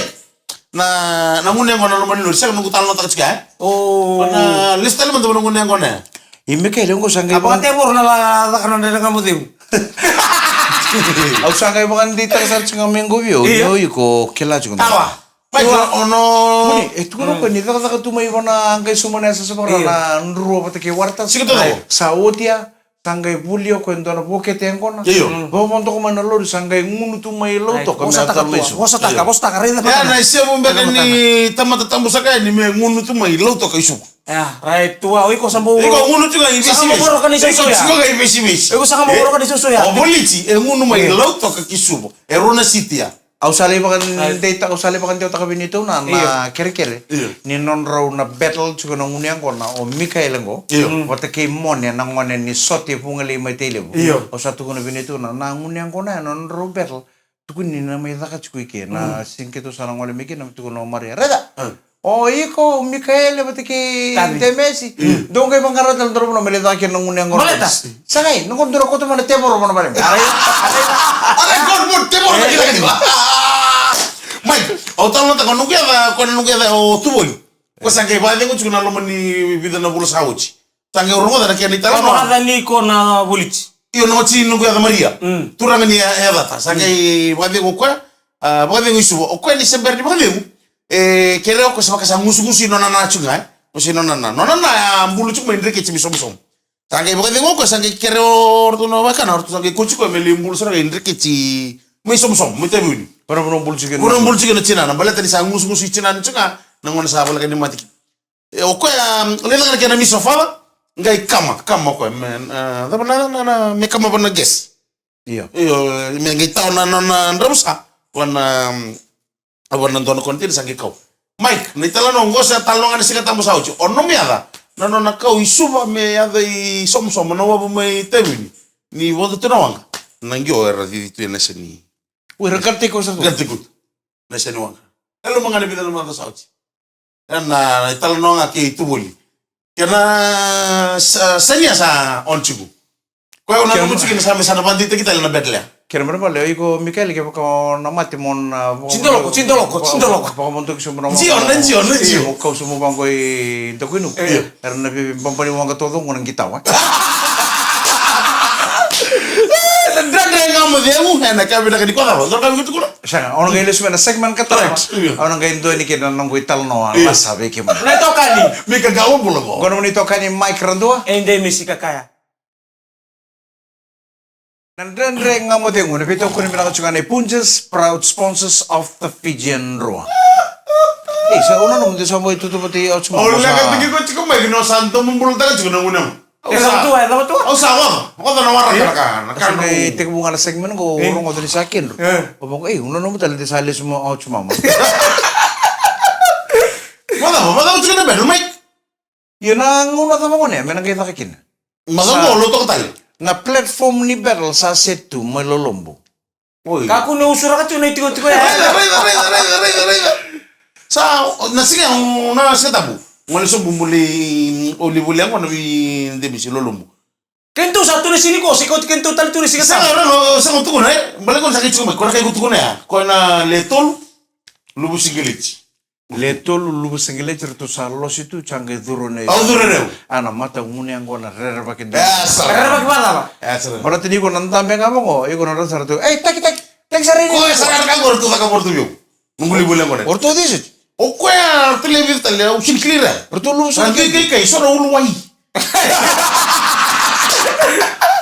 Na, na gunu yaqona loma ni lori, sega noqu talanoataka tiko ya, e? O. Na, lesu tale mada vua na gunu yaqona ya. I Mikaele, oqo sa qai a vakatevoro na la caka na Dredre Ga Mo Cegu. Au sa qai vakadeitaka sara tiko ga mai qo vei au, io, ni o iko kila tiko ga. Tawa. Mai kila ono. Muni, e tukuna o koya ni cakacaka tu mai vua na qai suma na yasayasa vaka na Drua vata kei Waratana. Siga taucoko. Sa oti ya. Sa qai vuli o koya e dua na vokete yaqona. Io. Vakavodoka mai na lori, sa qai gunu tu mai Lautoka me a tala mai Suva. Vosataka, vosataka, raica. Ia, na isevu beka ni tamata tabu saka yani me gunu tu mai Lautoka i Suva. Ia, right, tu a, o iko sa bau. Iko gunu tu ga i Vesivesi. Iko sa bau goroka ni Suva ya. Iko sa bau goroka ni Suva ya. O Voliti, e gunu mai Lautoka ki Suva. E rua na siti ya. Au sa lai vakadeitaka, au sa lai vakadewataka vei neitou na, na kerekere ni nodrau na battle tiko na gunu yaqona o Mikaele qo. Io. Vata kei Mone na gone ni sote Vugalei mai Tailevu. Io. Au sa tukuna vei neitou na, na gunu yaqona ya na nodrau battle. Tukuni na mai caka tiko i ke na siga keitou sa na gole mai kina, me tukuna o Maria. Raica. O iko, o Mikaele vata kei Tavi. Demesi. Dou qai vaqara tale dou na vanua me lai caka kina na gunu yaqona. Baleta? Sa qai, na qo dou na kauta mai na tevoro vana vale. Arai, arai. Arai, qo mo tevoro na kila kati. Mai, au talanoataka o noqu yaca, ko na noqu yaca o Tuvoli. Ko sa qai vakacegu tiko na loma ni vica na vula sa oti. Sa qai rogoca na kena italanoa. Ko na yaca ni ko na voliti. Io, na oti noqu yaca Maria. Mm. Turaga ni ya-, yacata. Sa qai vakacegu o koya, a, vakacegu i Suva. O koya ni se bera ni vakacegu. E, kere o koya sa vaka sa gusugusu i nona na tiko ga, e. Gusu i nona na. Nona na, a, bulu tiko mai Dreketi me somosomo. Sa qai vakacegu o koya, sa qai kere o ratou na vakana, o ratou sa qai kauti koya me lai bulu sara ga i Dreketi me somosomo, me Taveuni. Ko na vanua bulu tiko. Ko na bulu tiko na tinana, baleta ni sa gusugusu i tinana tiko ga, na gauna sa voleka ni mate kina. E, o koya, um, lai caka na kena misa o Father, qai kama, kama o koya, me, a, cava na, na, na, me kama vana guest. Io. Io, me qai tawa na, na, na dravusa, vana, um, vana dua na container sa qai kau. Mike, na italanoa qo sa talanoa ga na Siga Tabu sa oti. O nomu yaca, na nona kau i Suva me yaco i somosomo, na wavu mai Taveuni. Ni vodo tu na waqa. Na qio era cici tu ena seni. Ui, era qara tiko sa tu. Qara tiko tu. Na seni waqa. E loma ga na vica na macawa sa oti. Ena italanoa ga kei Tuvoli. Kena sa, sania sa on tiko. Koya au nanuma tiko kina sa me sa na vakadeitaki tale na Betlehem. Kena ibalebale, o iko Mikaele kevaka o na mate mo na vaka-, Tidoloko, tidoloko, tidoloko. Vakamotoki sobu na. Jio, na jio, na jio. Mo kau sobu vaqo i Dakuinu. E. Era na vei, vei, babani waqa taucoko na qitau, e. Na dredre ga mo cegu, ena ka vinaka ni ko cava, dua na ka vei ko tukuna. Sega, au na qai lesu mai na segment ka tarava. Correct. Io. Au na qai dua ni kina na noqu italanoa, io, lasa vei kemuni. Na itokani. Mika Gawa bula ko. Qo na nomuni itokani Mike Radua. E Demesi Kakaya. Na dredre ga mo cegu, na veitokoni vinaka tiko ga na Punjas, proud sponsors of the Fijian Drua. Ei, sa una nomu de sa mo itutu vata i au tiko. Au leqa tiko ko tiko mai, no sa domo bula taka tiko na gunu. E cava tu, e cava tu? Au sa oca, oca na waraka na ka, na ka. Sa qai tekivu ga na segment qo, e, rogoca ni sa kedru. E. O vaqo, ei, una nomu tale de sa lesu mo au tiko mama. Oca, oca tiko na bedroom, Mike. Ia na gauna cava gone, me na qai caka kina. Macawa qo, lotu toka tale. Na platform ni battle sa set tu mai Lolobu. Oi. Kakua ni usuraka tu na itikotiko ya. Raica, raica, raica, raica, raica, raica. Sa, na siga, na Siga Tabu. Gole sobu mo lai, o lai volia gona vei Demesi Lolobu. Keitou sa tu na sini ko, se kauti keitou tale tu na Siga Tabu. Sega, sega, sega tukuna, e? Bale ko sa kai tukuna, ko na kai ko tukuna ya. Ko na le tolu, luvu sigileti. Le tolu, luvu sigileti, ratou sa losi tu, sa qai curu na. Au curu na. A na matagunu yaqona rerevaki. E, sara. Rerevaki vakacava? E, sara. Baleta ni iko na dabe ga vaqo, iko na rau sara tu. Ei, taki, taki, taki sara ini. Ko e sara ka qo ratou caka vua ratou vei au. Noqu lai volia gone. O ratou cei soti? O koya ratou lai vica tale, au sini kilai ira. Ratou luvu soti. Ratou kai kai, so na uluwai.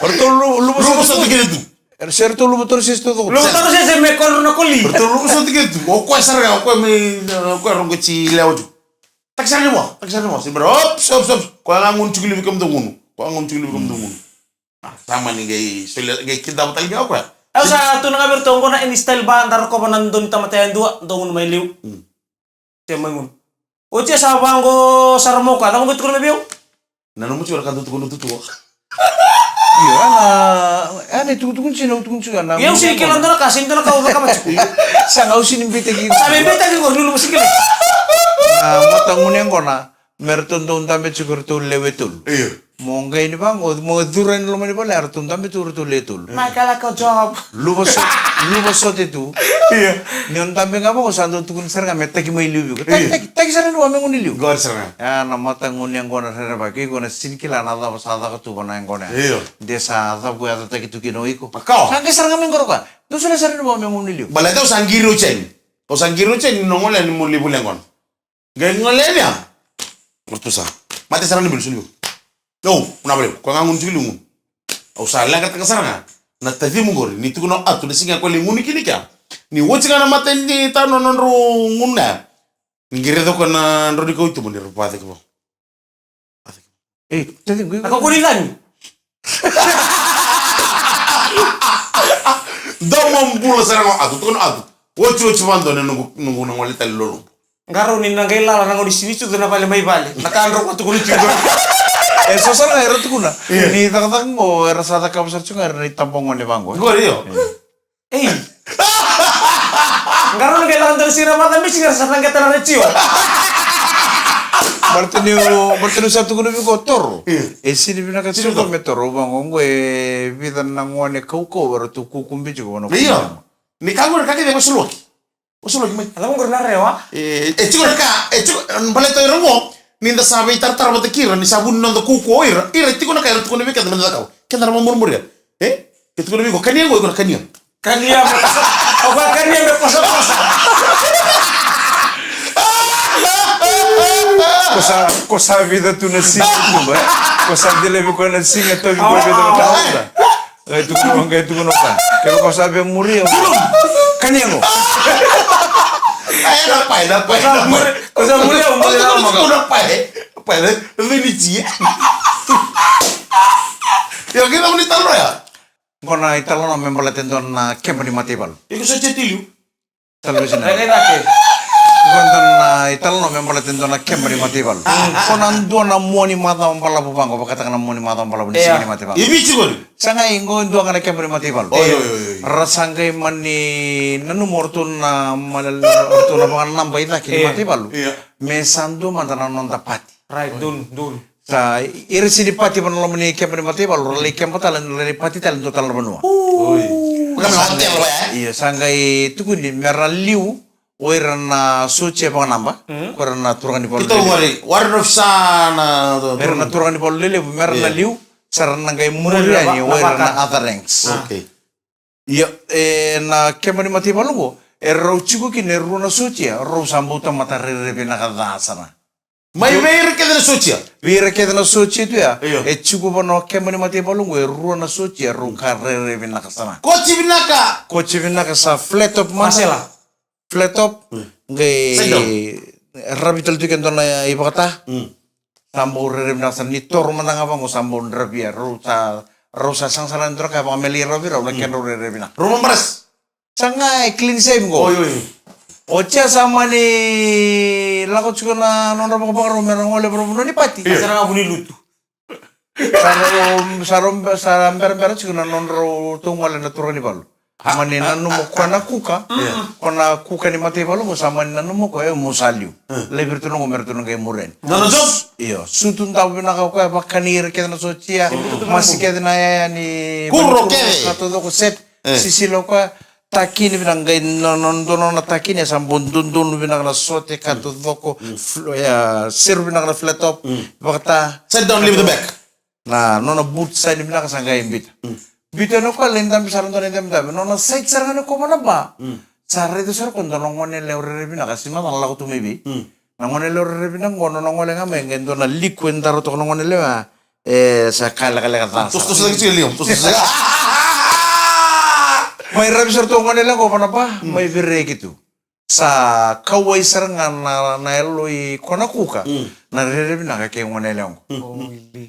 Ratou lu-, luvu soti. Luvu soti kece tu. Era se ratou luva torosese taucoko. Luva torosese me kodro na koli. Ratou luva soti kece tu. O koya sara ga, o koya me, o koya rogo ti lewa tu. Taki sara ni vua, taki sara ni vua. Sibra, ops, ops, ops. Koya ga gunu tiko livi kemudou gunu. Koya ga gunu tiko livi kemudou gunu. A, sa mani qai solia, qai kidava tale ga o koya. Au sa tukuna ga vei iratou qo na any style ba, da rokova na dodonu ni tamata yadua, dou gunu mai liu. Mm. Se mai gunu. Oti e sa vaqo sara mo ka, cava qo tukuna mai vei au? Na nomu tiko na ka dou tukuna tutuo. Io, ana, ana itukutuku ni sina, utuku ni sina, na. Io, sini kila dua na ka, sini dua na ka, au cakava tiko. Sa ga au sini beitaki. Sa me beitaki qo, nulu mo sini kila. Na matagunu yaqona, me ratou dau dabe tiko ratou lewe tolu. Io. Mo qai ni vaqo, mo curu yani loma ni vale, eratou dabe tu ratou lewe tolu. Mai kala ka job. Luva so-, luva sote tu. Io. Ni o dabe ga vaqo, sa dau tukuni sara ga me taki mai liu vei iko. Taki, io, taki, taki sara ni vua me gunu i liu. Qori sara ga. Ya, na matagunu yaqona rerevaki, iko na sini kila na cava sa caka tu vua na yaqona. Io. De sa cava e yacataki tu kina o iko. Makawa. Sa qai sara ga me qori koya. Dou solia sara ni vua me gunu i liu. Baleta au sa qiri oti yani. Au sa qiri oti yani, na gole yani mo lai volia gona. Qai gole yani ya. Ratou sa. Mate sara ni bilu, sini bilu. Io, na vale, koya ga gunu tiko liu gunu. Au sa leqataka sara ga na tacimu qori, ni tukuna o Atu na siga koya lai gunu kina kea. Ni oti ga na mata ni tano na nodrau gunu ya. Ni qai raica koya na drau ni kau i tuba ni ra vaceke vau. Vaceke vau. Ei, tacimu qo. Na kakua ni cagi. Dau ma bula sara ga o Atu, tukuna o Atu. Oti, oti vadua na noqu, noqu na gole tale i Lolobu. Qarauni na qai lala na gauna ni sini sucu na vale mai vale. Na ka drau ka tukuna tiko. E so sara ga era tukuna. Io. Ni cakacaka qo era sa cakava sara tiko ga era na itabagone vaqo. Qori io. Ei. Qarauni na qai lala dua na siga na maca me siga era sa taqeta na retio. Baleta niu, baleta niu sa tukuna vei iko toro. Io. E sini vinaka tiko me toro. Au vaqo, qo e vica na gone kaukauwa eratou kukubi tiko vana. Io. Ni ka qori ka kece e vakasaluaki. Vakasaluaki mai. A lako qori na rewa. E, e tiko na ka, e tiko, baleta ira qo, ni da sa veitaratara vata kei ira, ni sa vu ni noda kaukauwa o ira, ira e tiko na ka era tukuna vei keda me da cakava. Keda na vakamurimuria. E? Ke tukuna vei iko, kania qo, iko na kania. Kania me kosa, o koya kania me kosakosa. Ko sa, ko sa vica tu na siga tu, e? Ko sa delevi ko na siga tu, ko vica na kawa. Qai tukuna, qai tukuna o koya. Ke ko sa via muria, kania qo. Ai, na pai, na pai, na pai. Ko sa muria, muria, muria. Ko sa muria, muria. Pai, pai, na vinitia. Io, keda mani talo ya. Qo na italanoa me baleta e dua na keba ni mataivalu. Iko sa tiko liu. Talanoa sina. Rairai cake. Qo dua na italanoa me baleta e dua na keba ni mataivalu. Qo na dua na mua ni macawa balavu vaqo, vakataka na mua ni macawa balavu ni siga ni mataivalu. I Viti qori? Sa qai qo dua ga na keba ni mataivalu. Oi, oi, oi, oi. Ra sa qai mani nanuma o ratou na male-, o ratou na vakananaba i cake ni mataivalu. Io. Me sa dua mada na noda pati. Right, donu, donu. Sa, ira sini pati vana loma ni keba ni mataivalu, ra lai keba tale, ra lai pati tale, dua tale na vanua. Oi. Vaka me hotel, e? Io, sa qai tukuni me ra liu o ira na sotia vakanaba, ko ira na turaga ni valu. Keitou qori, warrant of sa na, o ira na turaga ni valu lelevu, me ra na liu, sa ra na qai muri yani o ira na other ranks. Okay. Io, e, na keba ni mataivalu qo, e rau tiko kina e rua na sotia, rau sa bau tamata rairai vinaka ca sara. Mai vei ira kece na sotia? Vei ira kece na sotia tu ya. Io. E tiko vana o keba ni mataivalu qo e rua na sotia, rau ka rairai vinaka sara. Koci vinaka. Koci vinaka sa flat top mada. Masela. Flat top. Io. Qai ravi tale tu ke dua na ivakata. Sa bau rairai vinaka sara ni toro mada ga vaqo sa bau dravia. Rau sa, rau sa sega sara ni dua na ka e vakamelei rau vei rau na kedrau rairai vinaka. Rau mabaras. Sa ga e clean shave qo. Oi, oi. Oti ya sa mani lako tiko na nodra vakavakarau me ra gole vakavanua ni pati. Io. Sa ra ga vuni lutu. Sa rau, sa rau, sa berabera tiko na nodratou gole na turaga ni valu. Mani nanuma o koya na kuka. Io. Ko na kuka ni mataivalu qo sa mani nanuma o koya, e, mo sa liu. Lai vei iratou na qo me ratou na qai muri yani. Nona job. Io, sutu davo vinaka o koya, vakani ira kece na sotia. Masi kece na yaya ni kuro kece. Ka taucoko set. E. Sisila o koya, takini vinaka qai no, no, dua nona takini, e sa bau dodonu vinaka na sote, ka taucoko, fl-, e, seru vinaka na flat top, vakata. Sit down, leave the back. Na nona boot sa ni vinaka sa qai bita. Bita na koya lai dabe sara dua na idabedabe. Nona side sara ga ni kova na ba. Sa raica sara ko dua na gone lewa rairai vinaka, sega ni macala lako tu mai vei. Na gone lewa rairai vinaka qo, nona gole ga mai qai dua na liku e dara toka na gone lewa. E sa ka lekaleka ca. Tosotosotaki tiko e liga, tosotosotaki. Mai ravi sara tu o gone lewa qo vana ba, mai vereki tu. Sa kauwai sara ga na, na yalo i ko na kuka. Na rairai vinaka kei gone lewa qo.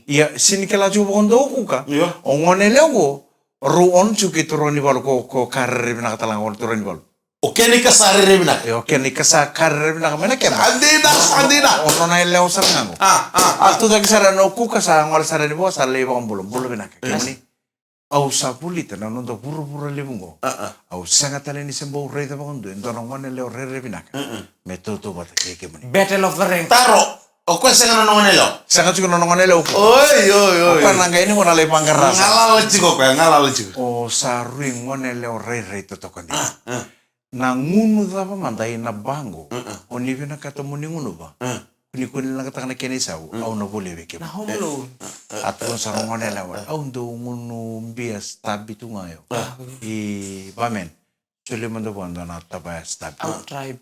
Ia, sini kila tiko vakadua o kuka. Io. O gone lewa qo, rau on tiko kei turaga ni valu ko, ko ka rairai vinaka tale ga o turaga ni valu. O kena i ka sa rairai vinaka. E, o kena i ka sa ka rairai vinaka mai na kena. Sa dina, sa dina. O nona yalewa sara ga qo. A, a, a. A tucake sara na o kuka sa gole sara ni vua sa lai vakabula, bula vinaka. Kemuni. Au sa volita na noda vuravura levu qo. A, a. Au sega tale ni se bau raica vakadua e dua na gone lewa rairai vinaka. A, a. Me tautauvata kei kemuni. Battle of the Rank. Taro. O koya sega na nona gone lewa. Sega tiko na nona gone lewa o koya. Oi, oi, oi. O koya na qai ni gona lai vaqara. Galala tiko o koya, galala tiko. O sa rui gone lewa rairai totoka dina. A, a. Na gunu cava mada ina ba qo. A, a. O ni vinakata mo ni gunuva. A. Ko ni, ko ni lagataka na kena isau, au na volia vei kemuni. Na home loan. A tukuna sara o gone lewa. Au dau gunu bia stabi tu ga o yau. A. I ba men. Solia mada vua dua na tavaya stabi. Au tribe.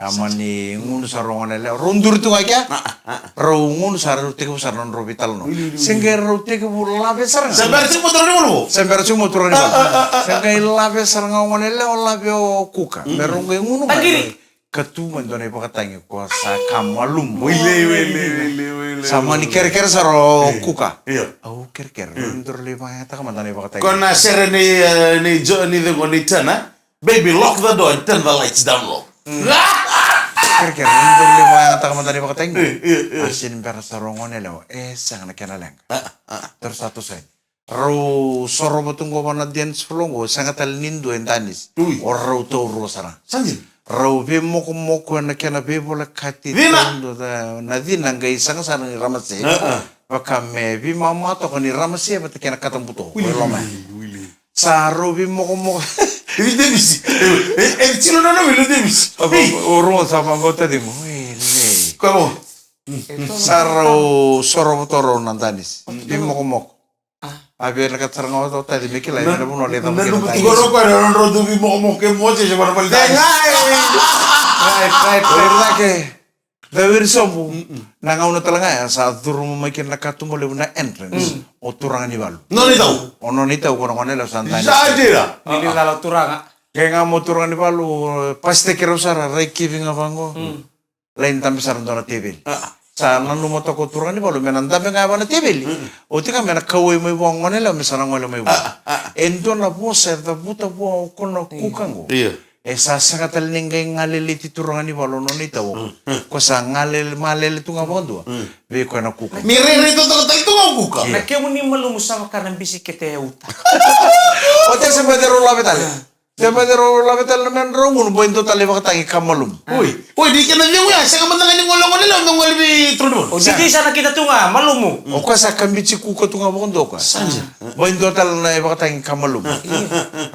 A mani gunu sara o gone lewa. Rau duri tu ga kea. A, a, a. Rau gunu sara, rau tekivu sara na nodrau veitalanoa. Wili, wili, wili. Se qai rau tekivu lave sara ga. Se bera tiko mo turaga ni valu. Se bera tiko mo turaga ni valu. A, a, a, a. Se qai lave sara ga o gone lewa, lave o kuka. Mm. Me rau qai gunu ga. Tagiri. Ka tu mai dua na ivakatagi ko sa ka malumu. Wili, wili, wili, wili. Sa mani kerekere sara o kuka. Io. Au kerekere. Mm. Dou lai vakayagataka mada na ivakatagi. Ko na sere ni, e, ni jo, ni cego ni tena. Baby, lock the door and turn the lights down low. Mm. Kerekere, ni dou lai vakayagataka mada na ivakatagi. Io, io, io. A sini bera sara o gone lewa. E sega na kena leqa. A, a. Toro sa toso yani. Rau sorova tu qo va na dance floor qo, sega tale ni dua e danisi. Ui. O rau taurua sara. Sa dina. Rau veimokomoko ena kena veivolekati. Cina. Taudua na cina qai saga sara ni ramase. Vaka me veimama toka ni ramase vata kei na katabuto. Wili, wili, wili. Sa rau veimokomoko. Wili Davis. E, e, e, tilo na, na Wili Davis. O, o, o, rogo sa vaqo taciqu. Wili. Koya mo. Sa rau soro voto rau na danisi. Veimokomoko. A via na ka tara ga o taci me kila na vanua le cava kina. Nanuma tiko rau koya na nodrau dau veimokomoko e Moses e vanavali danisi. Right, right, right. Cake. Cawiri sobu. Na gauna tale ga ya sa curuma mai kina na katuba levu na entrance. O turaga ni valu. Nona itau. O nona itau ko na gone lewa sa danisi. Sa dina. Ni ni cala o turaga. Kei ga mo turaga ni valu, pasitaki rau sara, rai kivi ga vaqo. Lai dabe sara dua na teveli. Sa nanuma toka o turaga ni valu me na dabe ga vaka na teveli. Oti ga me na kauwai mai vua gone lewa me sa na gole mai vua. E dua na vosa e cavuta vua o koya na kuka qo. Io. E sa sega tale ni qai galeleti turaga ni valu o nona itau. Ko sa galele, malele tu ga vakadua vei koya na kuka. Ni rairai totoka tale tu ga o kuka. Io. Na kemuni malumu sa vaka na bisikete e uta. O te se bete rau lave tale. Te bete rau lave tale na me drau gunu, boi dua tale vakatagi ka malumu. Oi, oi, ni kena vegu ya, sega mada ga ni gole gone lewa me gole vei turaga ni valu. O Didi sa na kita tu ga, malumu. O koya sa kabiti kuka tu ga vakadua o koya. Sa dina. Boi dua tale na vakatagi ka malumu.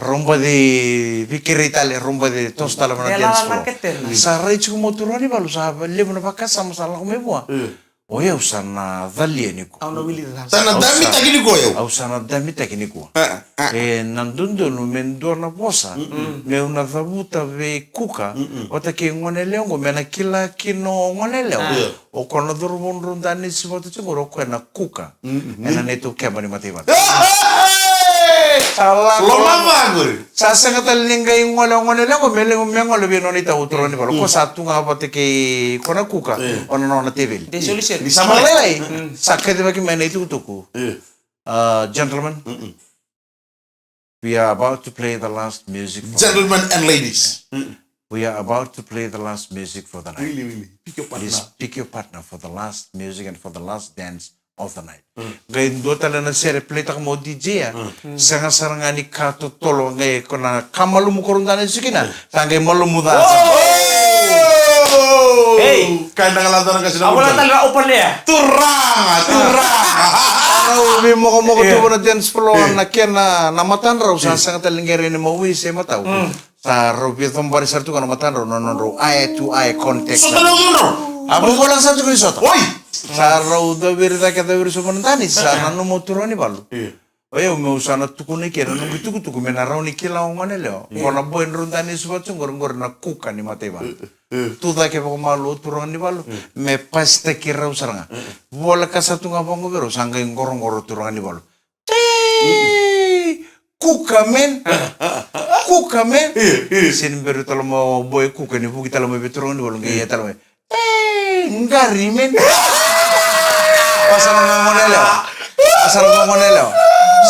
Rau baci vikerei tale, rau baci toso tale vana dance floor. Sa rai tiko mo turaga ni valu, sa levu na vakasama sa lako mai vua. O yau sa na calia nikua. Au na wili ca. Sa na damitaki nikua o yau. Au sa na damitaki nikua. E na dodonu me dua na vosa meu na cavuta vei kuka vata kei gone lewa qo me na kila kina o gone lewa. O koya na cauravou drau danisi vata tiko qori o koya na kuka. E na neitou keba ni mataivalu. Sa lako. Sa sega tale ni qai gole o gone lewa qo me levu me gole vei nona itau o turaga ni valu. Ko sa tu ga vata kei ko na kuka. O na nona teveli. Sa malailai. Sa kacivaki mai na itukutuku. Gentlemen, we are about to play the last music for the night. Gentlemen and ladies. We are about to play the last music for the night. Really, really. Pick your partner. Please pick your partner for the last music and for the last dance of the night. Qai dua tale na sere play taka mo D J ya. Sega sara ga ni ka totolo qai ko na ka malumu ko rau danisi kina. Sa qai malumu ca. Ei. Kai na galata na kasi na. Turaga, turaga. Rau veimokomoko tu vana dance floor na kena na matadrau sa sega tale ni qai rai ni mawi se matau. Sa rau via cobari sara tu ga na matadrau na nodrau eye to eye contact. Sota na ucudrau. A vou vola sara tu ga ni sota. Oi. Sa rau cawiri cake cawiri sobu na danisi sa nanuma o turaga ni valu. O yau meu sa na tukuna i ke na noqu itukutuku me na rawa ni kila o gone lewa. Ko na boi drau danisi vata tu qori qori na kuka ni mataivalu. Tu cake vakamalua o turaga ni valu me pasitaki rau sara ga. Voleka sara tu ga vaqo vei rau sa qai qoroqoro o turaga ni valu. Tei! Kuka, man! Kuka, man! Sini bera tale mo boi kuka ni vuki tale mo vei turaga ni valu qai ia tale mo. Tei! Qari, man! Asa na gone lewa. Asa na gone lewa.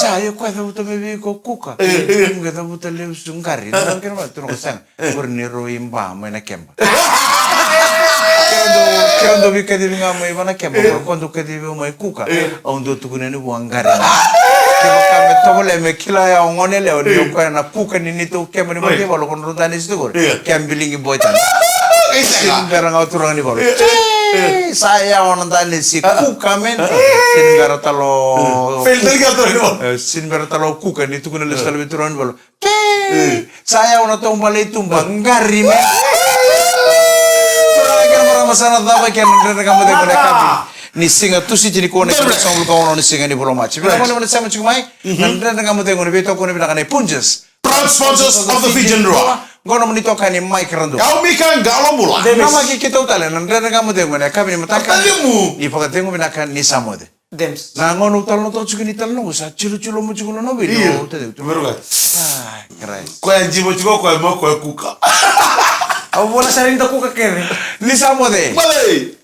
Sa io koya cavuta me vei ko kuka. Qai cavuta levu su qari. Turaga ni valu turaga sega. Qori ni rau iba mai na keba. Keu dau, keu dau veikacivi ga mai vana keba, qori ko dau kacivi au mai kuka. Au dau tukuna yani vua qari. Kevaka me tovolea me kila ya o gone lewa ni o koya na kuka ni neitou keba ni mataivalu ko drau danisi tu qori. Ke a biligi boy tani. Sini bera ga o turaga ni valu. Sa yawa na danisi kuka, man. Sini bera tale o. Sini bera tale o kuka ni tukuna lesu tale vei turaga ni valu. Sa yawa na taubale i tuba qari, man. Turaga kei na marama, sa na cava kei na Dredre Ga Mo Cegu ena yakavi ni siga Tusiti nikua na ikavitusagavulu ka ono ni siga ni vula o Maji. Vinaka vakalevu na sema tiko mai na Dredre Ga Mo Cegu, na veitokoni vinaka nei Punjas. Proud sponsors of the Fijian Drua. Qo nomuni itokani Mike Radu. Kau Mika Qalobula. Namaki keitou tale na Dredre Ga Mo Cegu ena yakavi ni mataka. Ni vakacegu vinaka, ni sa moce. Na gauna au talanoataka tiko ni talanoa qo sa cilocilo mo tiko na noveli. Io. Au tale tu. Ai, Christ. Koya jivo tiko koya mo koya kuka. Au vola sara ni da kuka kece. Ni sa moce. Moce.